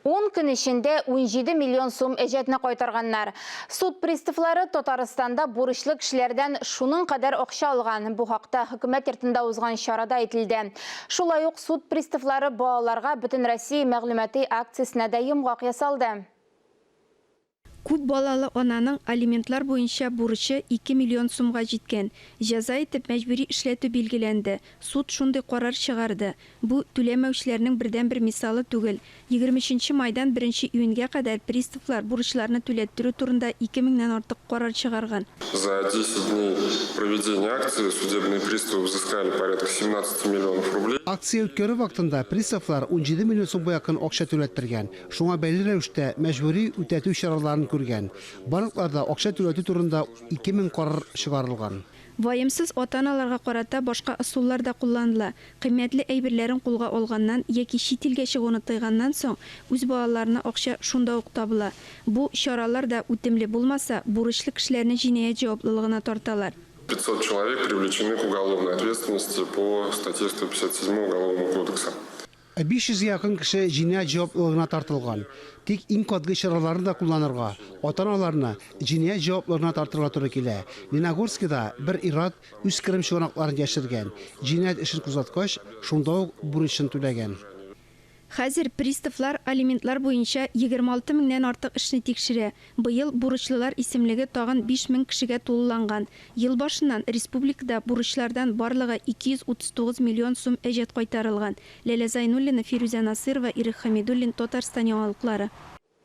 Ун көн эчендә 17 миллион сум әҗәтне кайтарганнар. Суд приставлары Татарстанда бурычлы кешеләрдән шуның кадәр акча алган. Бу хакта Хөкүмәт йортында узган чарада әйтелде. Шулай ук суд приставлары балаларга Бөтенроссия мәгълүмати акциясенә дә йомгак ясалды. Күп балалы ананың алиментлар буенча бурычы ике миллион сумга җиткән. Җәза итеп мәҗбүри эшләтү билгеләнде. Суд шундый карар чыгарды. Бу, түләмәүчеләрнең бердәнбер мисалы түгел. 23 майдан беренче июньгә кадәр приставлар бурычларны түләттерү турында ике меңнән артык карар чыгарган. За 10 дней проведения акции судебные приставы взыскали порядка 17 миллионов рублей. Акция үткәрү вакытында приставлар 17 миллион сумга якын акча түләттергән. Шуңа бәйле рәвештә мәҗбүри үтәтү чараларын күргән. Банкларда акча түләтү турында 2000 карар чыгарылган. Ваемсыз ата-аналарга карата башка ысуллар да кулланыла. Кыйммәтле әйберләрен кулга алганнан яки чит илгә чыгуны тыйганнан соң, үз балаларына акча шунда ук табыла. Бу чаралар да үтемле булмаса, бурычлы кешеләрне җинаять җаваплылыгына тарталар. 500 человек привлечены к уголовной ответственности по статье 157 Уголовного кодекса. 500 гә якын кеше җинаять җаваплылыгына тартылган. Тик иң катгый чараларны да кулланырга, ата-аналарны җинаять җаваплылыгына тартырга туры килә. Леногорскида бер ир-ат үз керем чыганакларын яшергән. Җинаять эшен кузгаткач, шунда ук бурычын түләгән. Хәзер приставлар алиментлар буенча 26 меңнән артык эшне тикшерә. Быел бурычлылар исемлеге тагын 5000 кешегә тулыланган. Ел башыннан республикада бурычлардан барлыгы 239 миллион сум әҗәт кайтарылган. Ләлә Зайнуллина, Фирүзә Насыйрова, Ирек Хәмидуллин, Татарстан яңалыклары.